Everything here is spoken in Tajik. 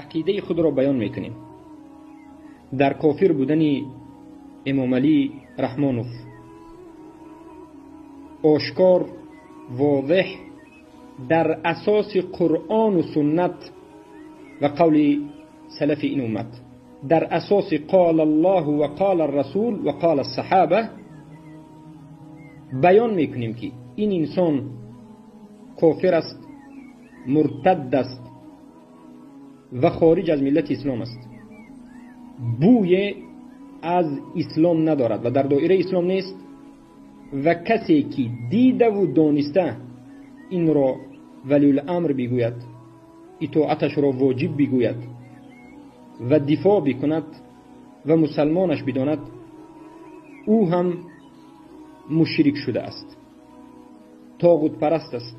Ақидаи худро баён мекунем дар кофир будани Эмомалӣ Раҳмонов. Ошкор, возеҳ, дар асоси Қуръону суннат ва қавли салафи ин уммат, дар асоси қол Аллоҳу ва қол Расул ва қол саҳоба баён мекунем, ки ин инсон кофир аст, муртад аст ва хориҷ аз миллати ислом аст. Бӯе аз ислом надорад ва дар доираи ислом нест ва касе ки дидаву дониста инро валиюламр бигӯяд, итоаташро воҷиб бигӯяд ва дифоъ бикунад ва мусалмонаш бидонад, ӯ ҳам мушрик шудааст, тоғутпараст аст.